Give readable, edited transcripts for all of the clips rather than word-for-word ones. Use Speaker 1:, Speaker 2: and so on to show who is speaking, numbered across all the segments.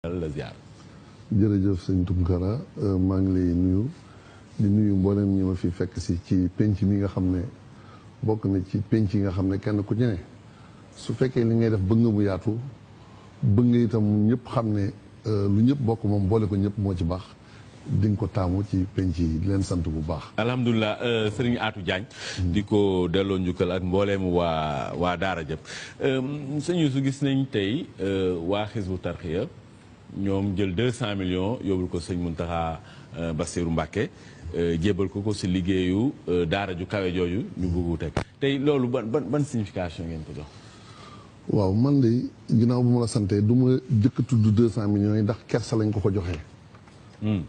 Speaker 1: la ziar.
Speaker 2: jërëjëf sëñ Tounkara maa ngi lay nuyu di nuyu mboolem ñi ma fi fekk si ci penc mi nga xam ne bokk na ci penc yi nga xam ne kenn ku ci ne su fekkee li ngay def bëgg nga mu yaatu bëgg nga itam ñëpp xam ne lu ñëpp bokk moom boole ko ñëpp moo ci baax di nga ko taamu ci penc yi di leen sant bu baax.
Speaker 1: alhamdulilah sëriñ Atou Diagne. di ko delloo njukkal ak mbooleem waa Daara jëpp sëñ Youssou gis nañ tey waa Hizbut Tarqiyyah ñoom jël 200 millions yóbbul ko sëñ Mountakha Bassirou Mbacké jébal ko si liggéeyu daara ju kawe jooju ñu bëggu teg tey loolu ban signification ngeen ko jox.
Speaker 2: waaw man de ginnaaw bu ma la santee du ma jëkk tudd 200 millions yi ndax kersa lañ ko joxee.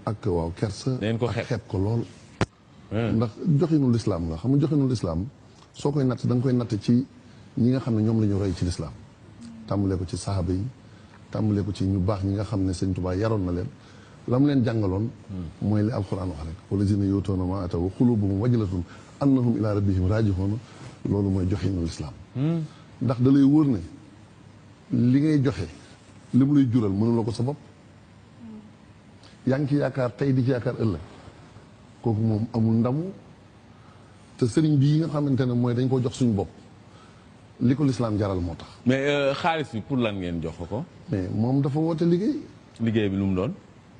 Speaker 2: ak waaw kersa ak xeeb ko lool. ndax joxinu lislaam la xam nga joxinu lislaam soo koy natt da nga koy natt ci ñi nga xam ne ñoom la ñu roy ci lislaam tàmbalee ko ci saxaaba yi tàmbalee ko ci ñu baax ñi nga xam ne sëñ Tuubaa yaroon na leen la mu leen jàngaloon mooy li alquran wax rek wallazina yu'tuuna maa aataw wa quluubuhum wajilatun annahum ilaa rabbihim raaji'uun loolu mooy joxinu lislaam ndax da lay wóor ne li ngay joxe li mu lay jural mënuloo ko sa bopp yaa ngi ci yaakaar tey di ci yaakaar ëllëg kooku moom amul ndamu te sëriñ bii nga xamante ne mooy dañ ko jox suñu bopp li ko lislaam jaral moo tax.
Speaker 1: mais xaalis bi pour lan ngeen jox ko.
Speaker 2: mais moom dafa woote liggéey.
Speaker 1: liggéey bi lu mu doon.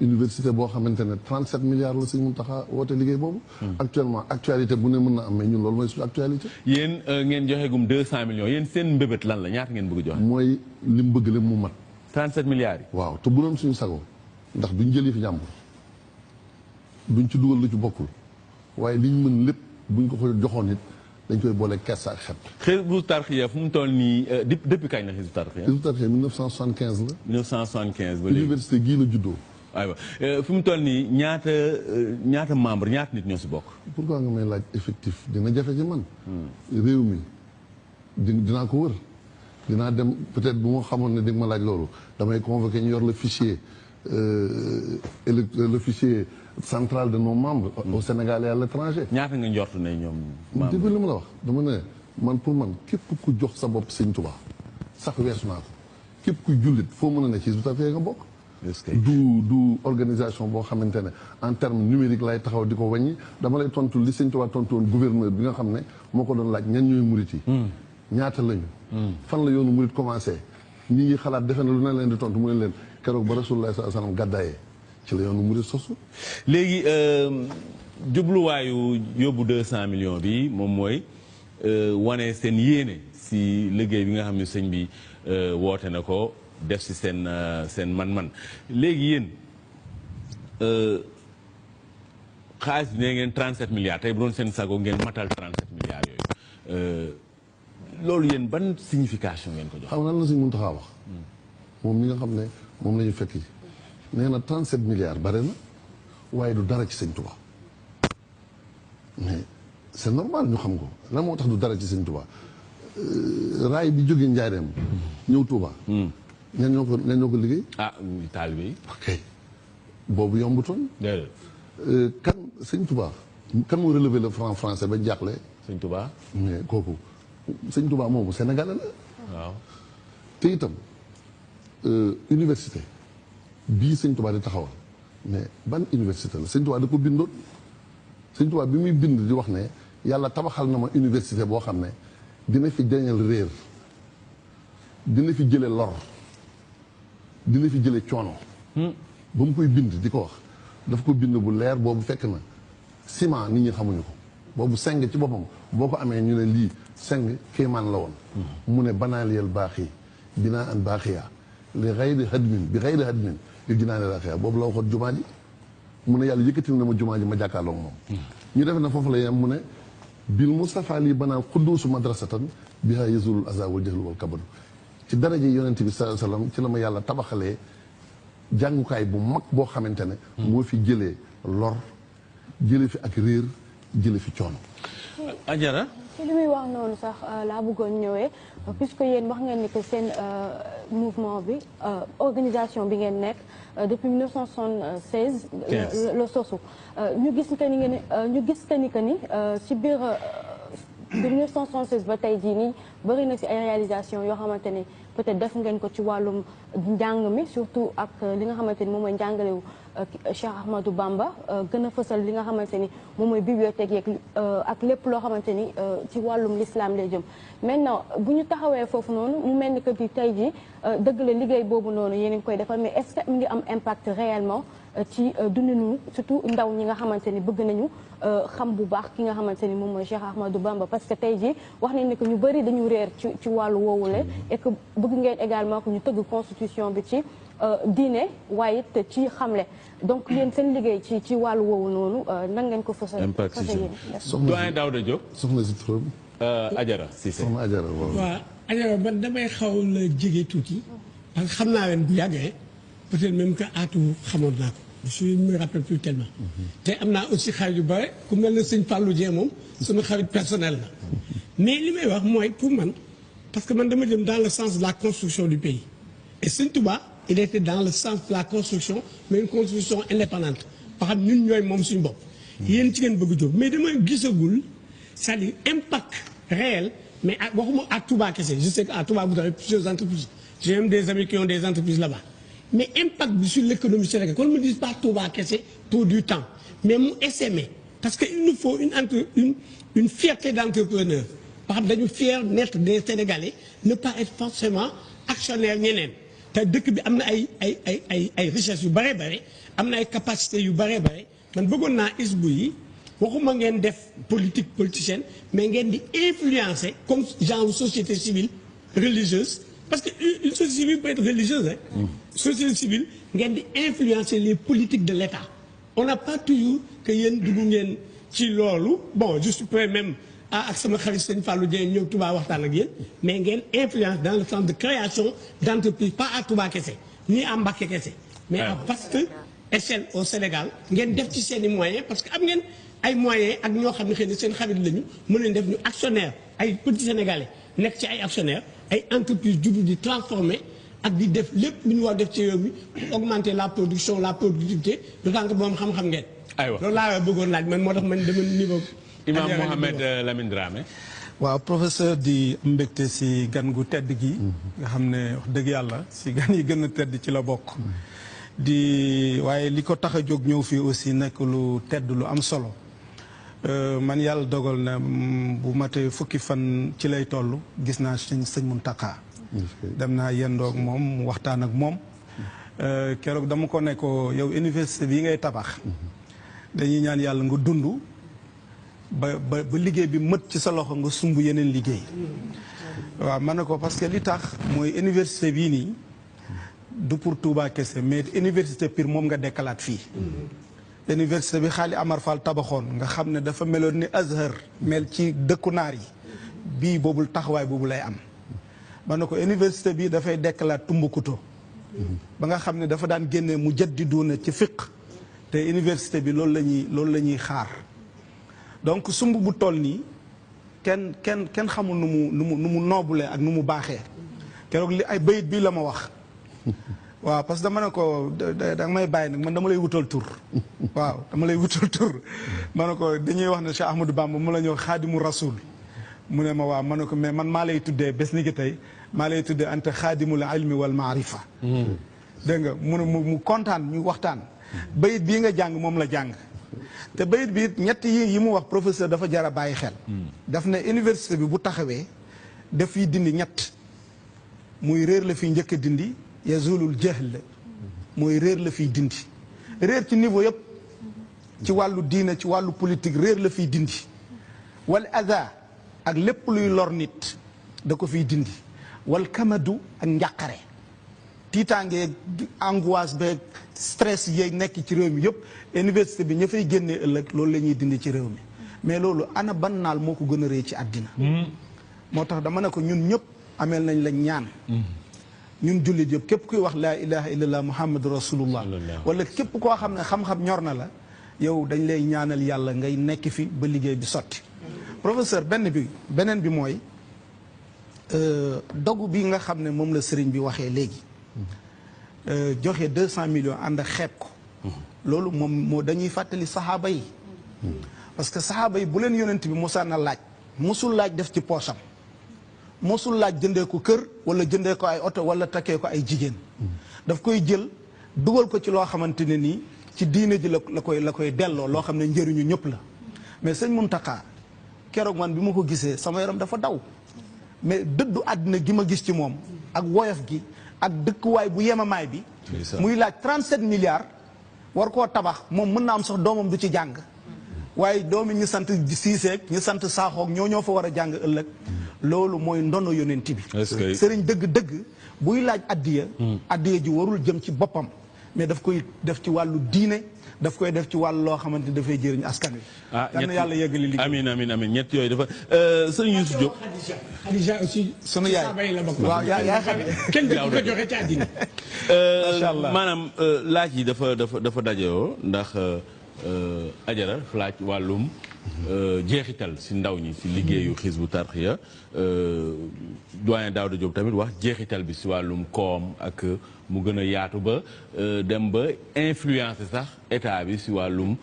Speaker 2: université boo xamante ne 37 milliards la sëñ Mountakha woote liggéey boobu. actuellement actualité bu ne mën na am mais ñun loolu mooy suñu actualité.
Speaker 1: yéen ngeen joxe gum 200 millions yéen seen mbébét lan la ñaata ngeen bëgg joxe.
Speaker 2: mooy li mu bëgg lépp mu mat.
Speaker 1: 37 milliards yi.
Speaker 2: waaw te bu doon suñu sago ndax duñ jël fi jàmbur duñ ci dugal lu ci bokkul waaye liñ mën lépp buñ ko joxoon it dañ koy boole kersa ak xet.
Speaker 1: Hizbut Tarqiyyah fu mu toll nii depuis kañ la Hizbut Tarqiyyah.
Speaker 2: Hizbut Tarqiyyah 1975 la.
Speaker 1: 1975 ba léegi
Speaker 2: université gii la juddoo.
Speaker 1: aywa fu mu toll nii ñaata membre ñaata nit ñoo si bokk.
Speaker 2: pourquoi nga may laaj effectif dina jafe ci man. réew mi dinaa ko wër dinaa dem peut-être bu ma xamoon ne di nga ma laaj loolu damay convoqué ñu yor le fichier le fichier central de nos membres. au Sénégal et à l'étranger.
Speaker 1: ñaata nga njort ne ñoom.
Speaker 2: membre dégg li ma la wax dama ne man pour man képp ku jox sa bopp Sëñ Tuubaa sax weesu naa ko képp ku jullit foo mën a ne ci Hizbut Tarqiyyah nga bokk. du organisation boo xamante ne en terme numérique lay taxaw di ko wàññi dama lay tontu li Sëñ Tuubaa tontu woon gouverneur bi nga xam ne moo ko doon laaj ñan ñooy murit yi. ñaata lañu. fan la yoonu murit commencé ñi ngi xalaat defe na lu ne leen di tontu mu ne leen keroog ba Rasulullah sallallahu alayhi wasallam gàddaayee ci la yoonu murit sosu.
Speaker 1: léegi jubluwaayu yóbbu 200 millions bi moom mooy wane seen yéene si liggéey bi nga xam ne sëñ bi woote na ko def si seen man-man léegi yéen xaalis bi nee ngeen 37 milliards tey bu doon seen sago ngeen matal 37 milliards yooyu loolu yéen ban signification ngeen ko jox.
Speaker 2: xam nga lan la Sëñ Mountakha wax. moom mi nga xam ne moom la ñu fekk nee na 37 milliards bare na waaye du dara ci Sëñ Tuubaa mais c'est normal ñu xam ko lan moo tax du dara ci Sëñ Tuubaa raay bi jógee Njaareem ñëw Tuubaa. ñan ñoo ko liggéey.
Speaker 1: taalibe yi.
Speaker 2: ok boobu yombutoon.
Speaker 1: déedéet.
Speaker 2: kan Sëñ Tuubaa kan moo relevé le franc français ba jaaxle.
Speaker 1: Sëñ Tuubaa.
Speaker 2: mais kooku Sëñ Tuubaa moomu Sénégalais la.
Speaker 1: waaw.
Speaker 2: te itam université bii Sëñ Tuubaa di taxawal mais ban université la Sëñ Tuubaa da ko bindoon Sëñ Tuubaa bi muy bind di wax ne yàlla tabaxal na ma université boo xam ne dina fi jañal réer dina fi jële lor dina fi jële coono. ba mu koy bind di ko wax daf ko bind bu leer boobu fekk na ciment nit ñi xamuñu ko boobu seng ci boppam boo ko amee ñu ne lii seng kéemaan la woon. mu ne banaaliyal baax yi binaa an baaxiya li xayri hadmin bi xayri hadmin li dinaa ne la boobu la waxoon jumaa ji mu ne yàlla yëkkatil na ma jumaa ji ma jàkkaarloog moom. ñu defe na foofu la yem mu ne bil Mustafa lii banaa xudduusu madrasatan biha yazulul aza wal jahlu wal kabadu ci daraje yonent bi sallallahu alayhi wasallam ci la ma yàlla tabaxalee jàngukaay bu mag boo xamante ne. moo fi jëlee lor jëlee fi ak réer jëlee fi coono.
Speaker 1: Ajara.
Speaker 3: ci li muy wax noonu sax laa bëggoon ñëwee puisque yéen wax ngeen ni que seen mouvement bi organisation bi ngeen nekk depuis 1976. la sosu ñu gis que ni ci biir. de 1976 ba tey jii nii bëri na ci ay réalisation yoo xamante ne peut-être def ngeen ko ci wàllum njàng mi surtout ak li nga xamante ni moom mooy njàngalewu Cheikh Ahmadou Bamba gën a fësal li nga xamante ni moom mooy bibliothèque yeeg ak lépp loo xamante ni ci wàllum l'islam lay jëm. maintenant bu ñu taxawee foofu noonu mu mel ni que di tey jii dëgg la liggéey boobu noonu yéen a ngi koy defal mais est-ce que mi ngi am impact réellement ci dundinu surtout ndaw ñi nga xamante ni bëgg nañu xam bu baax ki nga xamante ni moom mooy Cheikh Ahmadou Bamba parce que tey jii wax nañ ne que ñu bëri dañu réer ci wàllu woowule et que bëgg ngeen également que ñu tëgg constitution bi ci diine waaye it ci xamle donc yéen seen liggéey ci wàllu woowu noonu nan ngeen ko fësal.
Speaker 1: impact si
Speaker 2: soxna
Speaker 1: doyen Daouda Diop.
Speaker 2: soxna si turam.
Speaker 1: Adjara Cissé.
Speaker 2: soxna Adjara waaw.
Speaker 4: waaw Adjara man damay xaw la jege tuuti parce que xam naa leen bu yàggee peut-être même que aatu xamoon naa ko je me rappelle plus tellement. te am naa aussi xarit yu bare ku mel ne sëñ Fallou Dieng moom sama xarit personnel la mais li may wax mooy pour man parce que man dama dem dans le sens de la construction du pays et sëñ Touba il était dans le sens de la construction mais une construction indépendante ba xam ñun ñooy moom suñu bopp. yéen ci ngeen bëgg a jóg mais dama gisagul c'est-à-dire impact réel mais ak waxuma à Touba kese je sais que à Touba vous avez plusieurs entreprises j'ai même des amis qui ont des entreprises là-bas mais impact bi sur l'économie sénégalaise qu'on ne me dise pas Touba kese pour du temps mais mu SME parce que il nous faut une fierté d'entrepreneur ba xam dañu fier d'être des Sénégalais ne pas être forcément actionnaire ñeneen te dëkk bi am na ay richesses yu bare bare am na ay capacités yu bare bare man bëggoon naa isbu yi waxuma ngeen def politique politicienne mais ngeen di influencer comme genre société civile religieuse parce que une société civile peut être religieuse hein. Société civile ngeen di influencer les politiques de l'État on n'a pas toujours que yéen dugg ngeen ci loolu bon je suis prêt même ak sama xarit sëñ Fallou Dieng ñëw Touba waxtaan ak yéen mais ngeen influence dans le sens de création d'entreprise pas à Touba kese ni à Mbacké kese mais à vaste échelle au Sénégal ngeen def ci seen i moyens parce que am ngeen ay moyens ak ñoo xam ne xëy na seen xarit lañu mën leen def ñu actionnaire ay petits Sénégalais nekk ci ay actionnaires ay entreprises juddu di transformer ak di def lépp lu ñu war def ci réew mi pour augmenter la production la productivité d'autant que moom xam-xam ngeen.
Speaker 1: aywa
Speaker 4: loolu laa bëggoon laaj man moo tax man dama niveau.
Speaker 1: Imam Mohamed Lamine Dramé.
Speaker 5: waaw professeur di mbégte si gan gu tedd gi. nga xam ne wax dëgg yàlla si gan yi gën a tedd ci la bokk. di waaye li ko tax a jóg ñëw fii aussi nekk lu tedd lu am solo man yàlla dogal na bu matee fukki fan ci lay toll gis naa sëñ Mountakha. dem naa yendoog moom mu waxtaan ak moom. keroog dama ko ne ko yow université bii ngay tabax. dañuy ñaan yàlla nga dund. ba liggéey bi mët ci sa loxo nga sumb yeneen liggéey waaw man na ko parce que li tax mooy université bii nii du pour Touba kese mais université Pire moom nga dekkalaat fii université bi Xaali Amar Fall tabaxoon nga xam ne dafa meloon ni Azhar mel ci dëkku naar yi bii boobul taxawaay boobu lay am man na ko université bi dafay dekkalaat Tumbuktu ba nga xam ne dafa daan génne mu jaddiduuna ci fiqh te université bi loolu la ñuy xaar donc sumb bu toll nii kenn xamul nu mu noobulee ak nu mu baaxee keroog li ay bayit bii la ma wax waaw parce que dama ne ko da may bàyyi nag man dama lay wutal tur waaw dama lay wutal tur ma ne ko dañuy wax ne Cheikh Ahmadou Bamba mu la ñëw xaadimu rasul mu ne ma waaw ma ne ko mais man maa lay tuddee bés ni ki tey maa lay tuddee anta xaadimul ilmi wal maarifa dégg nga mu kontaan ñu waxtaan bayit bii nga jàng moom la jàng te bayit bi ñett yi mu wax professeur dafa jar a bàyyi xel daf ne université bi bu taxawee daf fiy dindi ñett muy réer la fiy njëkk a dindi yazulul jahl mooy réer la fiy dindi réer ci niveau yëpp ci wàllu diine ci wàllu politique réer la fiy dindi wal ada ak lépp luy lor nit da ko fiy dindi wal kamadu ak njàqare tiitaange angoisse beeg stress yeeg nekk ci réew mi yëpp université bi ña fay génnee ëllëg loolu la ñuy dindi ci réew mi mais loolu ana ban naal moo ko gën a rëy ci àddina moo tax dama ne ko ñun ñëpp ameel nañ lañ ñaan ñun jullit yëpp képp kuy wax laa ilaha illallah muhammadu rasulullah wala képp koo xam ne xam-xam ñor na la yow dañ lay ñaanal yàlla ngay nekk fi ba liggéey bi sotti professeur beneen bi mooy dogu bi nga xam ne moom la sëriñ bi waxee léegi joxe 200 millions ànd ak xeeb ko loolu moom moo dañuy fàttali saxaaba yi parce que saxaaba yi bu leen yonent bi mosaan na laaj mosul laaj def ci poosam mosul laaj jëndee ko kër wala jëndee ko ay oto wala takkee ko ay jigéen daf koy jël dugal ko ci loo xamante ne nii ci diine ji la koy delloo loo xam ne njëriñu ñëpp la mais sëñ Mountakha keroog man bi ma ko gisee sama yaram dafa daw mais dëddu àddina gi ma gis ci moom ak woyof gi ak dëkkuwaay bu yemamaay bi muy laaj 37 milliards war koo tabax moom mën na am sax doomam du ci jàng waaye doomi ñu sant Siiseek ñu sant Saaxoog ñoo fa war a jàng ëllëg loolu mooy ndono yonent bi sëriñ dëgg-dëgg buy laaj addiya ji warul jëm ci boppam mais daf koy def ci wàllu diine daf koy def ci wàllu loo xamante ni dafay jëriñ askan wi. yal na yàlla yeggali liggéey.
Speaker 1: amiin ñett yooyu dafa sëñ Youssou Diop.
Speaker 4: Khadija aussi.
Speaker 5: sunu yaay
Speaker 4: la bokk.
Speaker 5: waaw yaa xam
Speaker 4: kenn du ko joxe ci àddina.
Speaker 5: macha allah
Speaker 1: maanaam laaj yi dafa dajewoo ndax Ajara laaj wàllum jeexital si ndaw ñi si liggéeyu Hizbut Tarqiyyah doyen Daouda Diop tamit wax jeexital bi si wàllum koom ak mu gën a yaatu ba dem ba influencer sax état bi si wàllum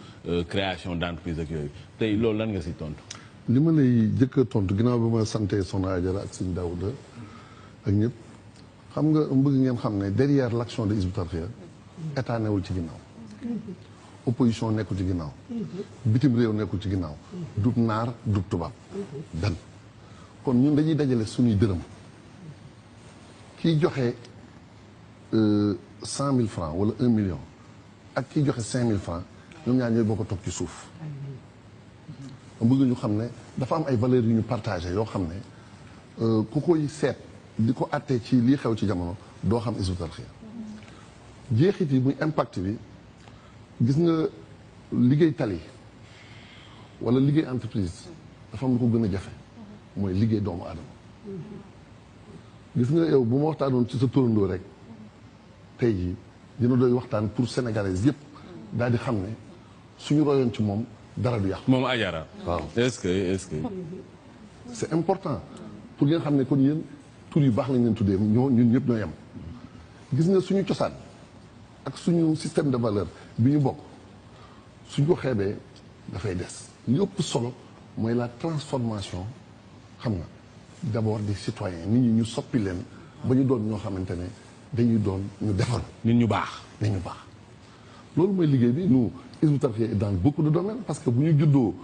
Speaker 1: création d'entreprise ak yooyu tey loolu lan nga si tontu.
Speaker 2: li ma lay jëkk a tontu ginnaaw bi ma santee Soxna Ajara ak sëñ Daouda ak ñëpp xam nga bëgg ngeen xam ne derrière l'action de Hizbut Tarqiyyah état newul ci ginnaaw. opposition nekkul ci ginnaaw bitim réew nekkul ci ginnaaw dub naar dub tubaab dan kon ñun dañuy dajale suñuy dërëm kiy joxe 100 000 francs wala 1 million ak kiy joxe 5 000 francs ñoom ñaar ñooy boo ko toog ci suuf ma bëgg ñu xam ne dafa am ay valeurs yu ñu partagé yoo xam ne ku koy seet di ko àttee ci lii xew ci jamono doo xam Hizbut Tarqiyyah jeexit yi muy impact bi gis nga liggéey tali wala liggéey entreprise dafa am lu ko gën a jafe mooy liggéey doomu aadama gis nga yow bu ma waxtaanoon ci sa turandoo rek tey jii dina doy waxtaan pour sénégalais yëpp daal di xam ne suñu royoon ci moom dara du yàqu.
Speaker 1: moom Ajara.
Speaker 2: waaw
Speaker 1: est-ce que
Speaker 2: c'est important pour ngeen xam ne kon yéen tur yu baax lañ leen tuddee ñun ñëpp ñoo yem gis nga suñu cosaan ak suñu système de valeur bi ñu bokk suñ ko xeebee dafay des li ëpp solo mooy la transformation xam nga d'abord des citoyens nit ñi ñu soppi leen ba ñu doon ñoo xamante ne dañuy doon ñu defar
Speaker 1: nit ñu baax
Speaker 2: loolu mooy liggéey bi nous Hizbut Tarqiyyah dans beaucoup de domaines parce que bu ñu juddoo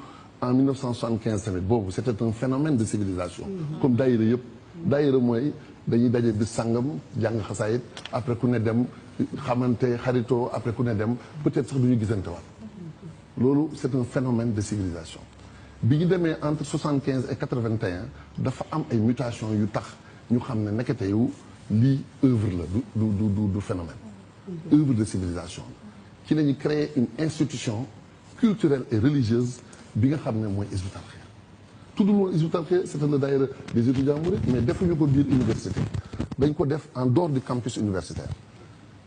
Speaker 2: en 1975 tamit boobu c'était un phénomène de civilisation comme daayira yëpp daayira mooy dañuy daje bis sàngam jàng xasaayit après ku ne dem xamante xaritoo après ku ne dem peut-être sax du ñu gisante waat loolu c'est un phénomène de civilisation bi ñu demee entre 75 et 81 dafa am ay mutations yu tax ñu xam ne nekkate yu lii œuvre la du phénomène œuvre de civilisation ci la ñu créer une institution culturelle et religieuse bi nga xam ne mooy Hizbut Tarqiyyah tuddul woon Hizbut Tarqiyyah c'était le daayira des étudiants mourides mais defuñu ko biir université dañ ko def en dehors du campus universitaire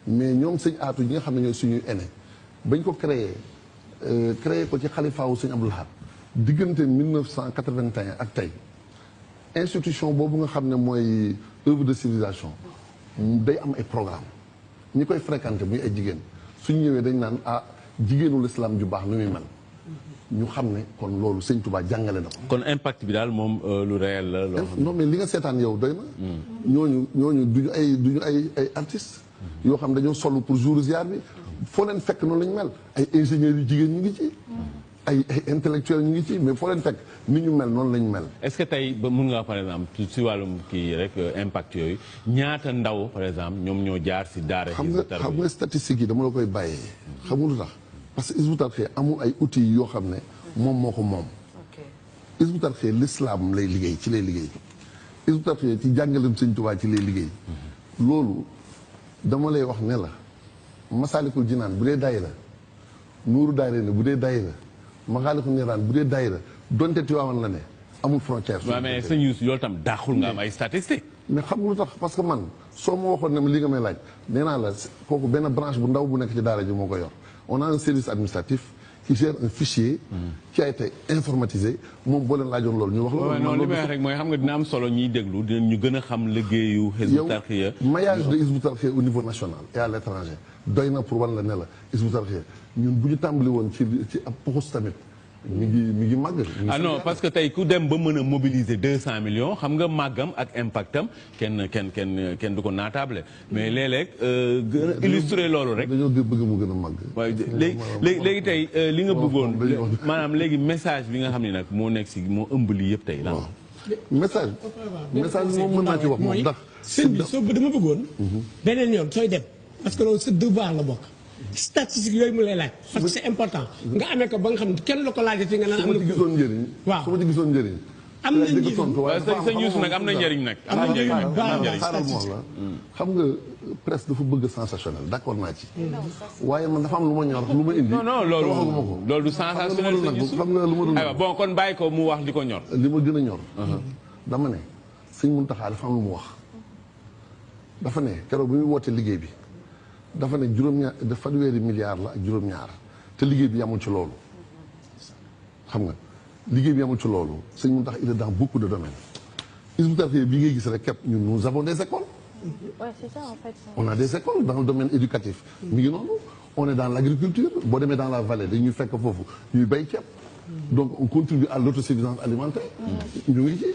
Speaker 2: mais ñoom sëñ aatu yi nga xam ne ñooy suñuy aîné bañ ko créé ko ci xalifaawu sëñ Abdou Lahad diggante 1981 ak tey institution boobu nga xam ne mooy œuvre de civilisation day am ay programme ñi koy fréquenté muy ay jigéen suñu ñëwee dañ naan jigéenu l'islam ju baax nu muy mel ñu xam ne kon loolu sëñ Touba jàngale na ko.
Speaker 1: kon impact bi daal moom lu réel la.
Speaker 2: non mais li nga seetaan yow doy na. ñooñu duñu ay artistes. yoo xam dañoo solu pour jour ziar bi foo leen fekk noonu lañu mel ay ingénieurs yu jigéen ñu ngi ci. ay intellectuels ñu ngi ci mais foo leen fekk ni ñu mel noonu lañu mel.
Speaker 1: est-ce que tey ba mun nga par exemple si wàllum kii rek impact yooyu ñaata ndaw par exemple ñoom ñoo jaar si daara.
Speaker 2: xam nga statistiques yi dama la koy bàyyee. xam nga lu tax parce que Hizbut Tarqiyyah amul ay outils yoo xam ne moom moo ko moom. Hizbut Tarqiyyah l'islam lay liggéey ci lay liggéey. Hizbut Tarqiyyah ci jàngaleem Sëñ Tuubaa ci lay liggéey. loolu dama lay wax ne la Masaalikul Jinaan bu dee daayira Nuuru Daarayni bu dee daayira Maxaalikul Niraan bu dee daayira donte Tiwaawan la ne amul frontière.
Speaker 1: waaw mais sëñ Youssou loolu tam daaxul nga am ay statistiques.
Speaker 2: mais xam nga lu tax parce que man soo ma waxoon ne ma li nga may laaj nee naa la kooku benn branche bu ndaw bu nekk ci daara ji moo ko yor on a un service administratif qui gère un fichier. qui a été informatisé moom boo leen laajoon loolu ñu wax la.
Speaker 1: waaw non li may wax rek mooy xam nga dina am solo ñiy déglu dinañ ñu gën a xam liggéeyu. Hizbut Tarqiyyah
Speaker 2: maillage de Hizbut Tarqiyyah au niveau national et à l'étranger doy na pour wan la ne la Hizbut Tarqiyyah ñun bu ñu tàmbali woon ci ab puxus tamit mi ngi màgg.
Speaker 1: ah non parce que tey ku dem ba mën a mobiliser 200 millions xam nga màggam ak impactam kenn du ko naatable mais léeg-léeg gën a illustrer loolu rek.
Speaker 2: dañoo bëgg mu gën a màgg.
Speaker 1: waaye léegi tey li nga bëggoon maanaam léegi message bi nga xam ne nag moo nekk si moo ëmb lii yëpp tey lan
Speaker 2: message moom mën naa ci wax moom ndax.
Speaker 4: sëñ bi soo dama bëggoon. beneen yoon sooy dem parce que loolu sa devoir la bokk. statistique yooyu mu lay laaj. parce que c'est important. nga amee ko ba nga xam ne kenn la ko laajati nga naan am na.
Speaker 2: su ma ci gisoon njëriñ.
Speaker 4: waaw
Speaker 2: su ma ci gisoon njëriñ.
Speaker 4: am na njëriñ
Speaker 1: waaye sëñ Youssou nag am na njëriñ nag.
Speaker 4: am na njëriñ bu baax
Speaker 2: xaaral moom la xam nga presse dafa bëgg sensationnel d'accord naa ci. waaye man dafa am lu ma ñor lu ma indi.
Speaker 1: non loolu du sensationnel sëñ Youssou
Speaker 2: xam nga lu ma doon
Speaker 1: aywa bon kon bàyyi ko mu wax li ko ñor.
Speaker 2: li ma gën a ñor. dama ne sëñ Mountakha dafa am lu mu wax. dafa ne keroog bi muy woote liggéey bi dafa ne juróom-ñaar fanweeri milliards la ak juróom-ñaar te liggéey bi yamul ci loolu xam nga liggéey bi yamul ci loolu sëñ Mountakha il est dans beaucoup de domaines. Hizbut Tarqiyyah bi ngay gis rek képp ñun nous avons des écoles.
Speaker 3: Ouais, c'est ça en fait.
Speaker 2: On a des écoles dans le domaine éducatif. mi ngi noonu on est dans l'agriculture boo demee dans la vallée dañuy fekk foofu ñuy bay ceeb. donc on contribue à l'autosuffisance alimentaire. ñu ngi ci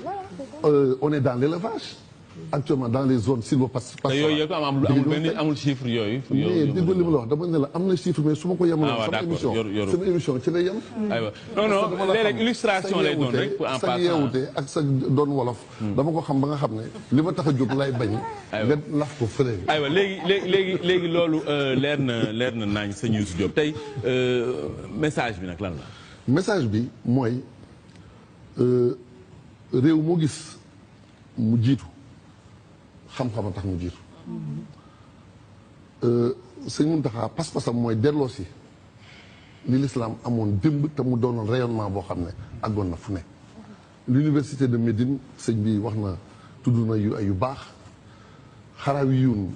Speaker 2: on est dans l'élevage. actuellement dans les zones sylvo-pastorales.
Speaker 1: te yooyu yëpp amul chiffre yooyu.
Speaker 2: mais déggoo li ma la wax dama ne la am na chiffre mais su ma ko yemoon. sama émission ci lay yem.
Speaker 1: aywa non léeg-léeg illustration lay doon rek pour en
Speaker 2: sa yeewute ak sa doon wolof. dama ko xam ba nga xam ne li ma tax a jóg lay bañ. nga laf ko fële.
Speaker 1: aywa léegi loolu leer na naañ sëñ Youssou Diop tey message bi nag lan la.
Speaker 2: message bi mooy réew moo gis mu jiitu. xam-xam a tax mu jiitu sëñ Mountakha pas-pasam mooy delloo si li l'islam amoon démb te mu doonoon rayonnement boo xam ne àggoon na fu ne l'université de Médine sëñ bi wax na tudd na yu baax xaraawi yuun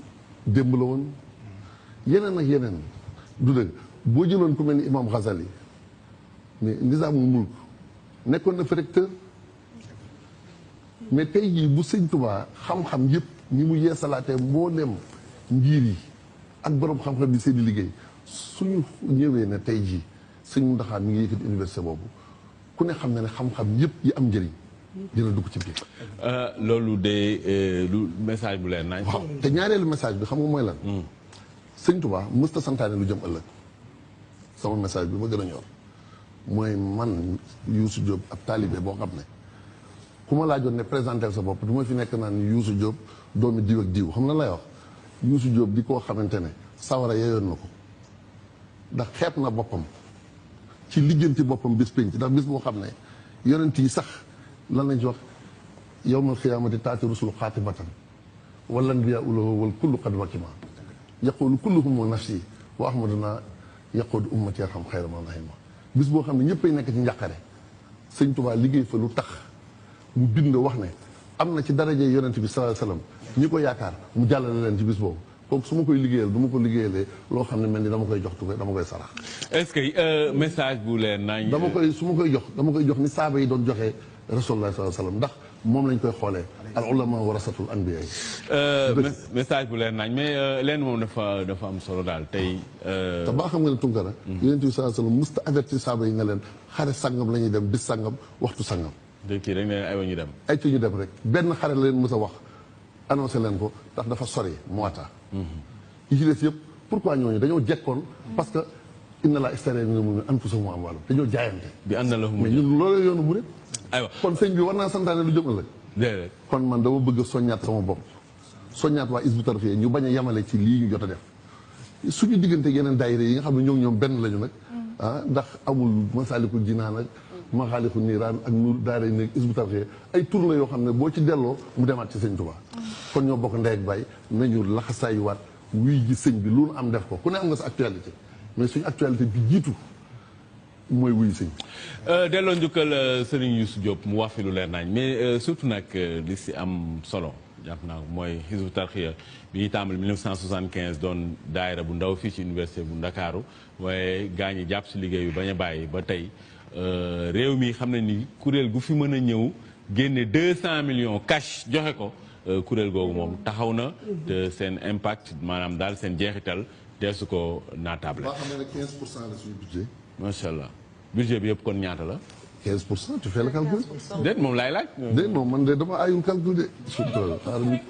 Speaker 2: démb la woon yeneen ak yeneen du dëgg boo jëloon ku mel ni imam Ghazali mais Nizaamul Mulk nekkoon na fi recteur mais tey jii bu sëñ Touba xam-xam yëpp ñi mu yeesalaatee mbooleem njiir yi ak borom xam-xam bi seen i liggéey suñu ñëwee ne tey jii sëñ Mountakha mi ngi yëkkati université boobu ku ne xam ne ne xam-xam yëpp yi am njëriñ dina dugg ci biir.
Speaker 1: loolu de lu message bu leer nañ.
Speaker 2: waaw te ñaareelu message bi xam nga mooy lan. sëñ Touba mësta santaane lu jëm ëllëg sama message bi ma gën a ñor mooy man Youssou Diop ab taalibe boo xam ne. ku ma laajoon ne présentel sa bopp du ma fi nekk naan Youssou Diop doomi diw ak diw xam na lay wax Youssou Diop di koo xamante ne sawara yeyoon na ko ndax xeeb na boppam ci lijjanti boppam bis pénc ndax bis boo xam ne yonent yi sax lan lañ ci wax yawmal xiyaamati taati rusulu xaatibatan wal anbiyaa ulahu wal kullu qad wakima yaqulu kulluhum nafsi wa ahmaduna yaqudu ummati yarham xayra man rahima bis boo xam ne ñëppay nekk ci njàqare sëñ Tuubaa liggéey fa lu tax mu bind wax ne am na ci daraje yonent bi sallallahu alayhi wasallam ñi ko yaakaar mu jàllale leen ci bis boobu kooku su ma koy liggéeyal du ma ko liggéeyalee loo xam ne mel ni dama koy jox tuuti dama koy sarax.
Speaker 1: est-ce que message bu leen nañ.
Speaker 2: su ma koy jox ni saaba yi doon joxee rasulullah sallallahu alayhi wasallam ndax moom lañ koy xoolee al ulama warasatul anbiya yi.
Speaker 1: message bu leen nañ mais leen moom dafa am solo daal tey.
Speaker 2: te baa xam nga ne Tunkara. yonent bi sallallahu alayhi wasallam musta avertir saaba yi ne leen xare sangam la ñuy dem bis sangam waxtu sangam.
Speaker 1: dëgg kii rek ne aywa ñu dem.
Speaker 2: ay ci ñu dem rek benn xare la leen mës a wax annoncé leen ko ndax dafa sori moo tax. yi ci des yëpp pourquoi ñooñu dañoo jekkoon parce que inna laa ishtara mina al-mu'minina anfusahum wa amwaalahum dañoo jaayante.
Speaker 1: bi anna lahum
Speaker 2: mais ñun loolu yoonu bu rek.
Speaker 1: aywa
Speaker 2: kon sëñ bi war naa santaane lu jëm ëllëg.
Speaker 1: déedéet
Speaker 2: kon man dama bëgg a soññaat sama bopp soññaat waa Hizbut Tarqiyyah ñu bañ a yemale ci lii ñu jot a def suñu diggante yeneen daayira yi nga xam ne ñoom benn lañu nag. ndax amul Masaalikul Jinaan ak Maxaaliqu Niiraan ak Nuur daara yi nekk Hizbut Tarqiyyah ay tur la yoo xam ne boo ci delloo mu demaat ci sëñ Tuubaa kon ñoo bokk ndey ak baay nañu laxasaayuwaat wuy ji sëñ bi lu am def ko ku ne am nga sa actualité mais suñu actualité bi jiitu mooy wuy sëñ.
Speaker 1: delloo njukkal Serigne Youssou Diop mu wax fi lu leer nañ mais surtout nag li si am solo jàpp naa mooy Hizbut Tarqiyyah bi ñuy tàmbali 1975 doon daayira bu ndaw fii ci université bu Ndakaaru waaye gaa ñi jàpp si liggéey bi bañ a bàyyi ba tey réew mi xam ne ni kuréel gu fi mën a ñëw génne 200 millions cash joxe ko kuréel googu moom taxaw na te seen impact maanaam daal seen jeexital deesu ko naatable.
Speaker 2: boo xam ne 15% la suñu budget.
Speaker 1: macha allah. budget bi yëpp kon ñaata la.
Speaker 2: 15%, tu fais le calcul.
Speaker 1: déet moom laay laaj.
Speaker 2: déet moom man de dama ayul calcul de. surtout xaaral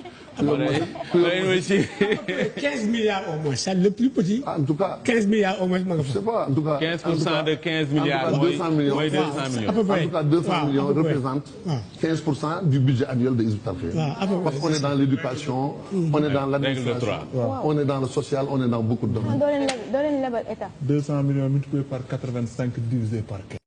Speaker 4: 15 milliards au moins, c'est le plus petit.
Speaker 2: En tout cas,
Speaker 4: 15 milliards au moins,
Speaker 2: je sais pas, en tout cas.
Speaker 1: 15% de 15 milliards,
Speaker 2: en tout cas, 200 millions.
Speaker 1: mooy 200 millions.
Speaker 4: À peu près.
Speaker 2: En tout cas, 200 millions représentent 15% du budget annuel de Hizbut Tarqiyyah. Parce qu'on est dans l'éducation, on est dans l'administration, on est dans le social, on est dans beaucoup de domaines.
Speaker 3: 200
Speaker 6: millions multipliés par 85 divisé par 15.